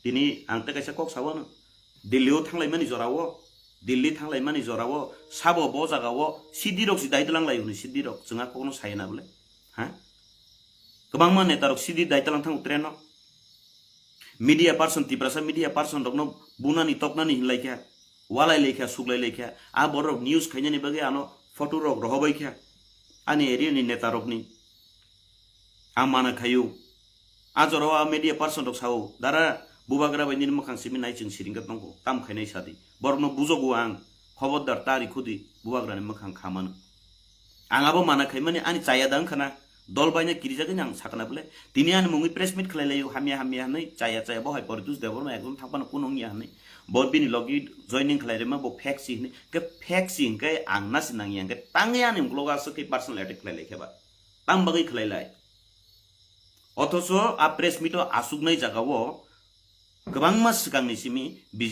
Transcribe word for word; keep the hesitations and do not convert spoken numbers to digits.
Tini ang tei kaisa kok sawano. Delhi o thanglaimani jorao, Delhi thanglaimani jorao sabo bo jagao sidirok si dai tlanglai hwnwi sidirok chwngha kokno saya na bole? Ha? Kwbangma netarok sidi dai tlang thango train o. Media person, Tiprasa media person rokno bunani toknani hinlai kha, walai lai kha, suklai lai kha. A borok news khainani bagwi ano photo rok rohobai kha ani area ni netarokni. A mana khayu. A jorao a media person rok sao, "Dara, bubagra bai nini mwkhang simi nai chwng siring khe tongkho, tam khainai sadi. Borokno bujogo ang, khobordar tari khudi, bubagrani mwkhang kha mano." Ang abo mana khaimani ani chaya da wngkha na, dol baina kirijagwi ang sakna bole. Tini ani mungwi press meet khlai laio, hamya hamya hwnwi, chaya chaya bo hai Poritus Debbarma ekdom thangpano kuno wngya hwnwi. Bo bini logi joining khlai rima bo fake si hwnwi. Ke fake si hwnkhe ang nasi nangya hwnkhe tangwi ani uklogo aswk khe personal attack khlai lai khe ba. Tam bagwi khlai lai. Othocho a press meet o aswknai jagao kwbangma swkangni simi B J P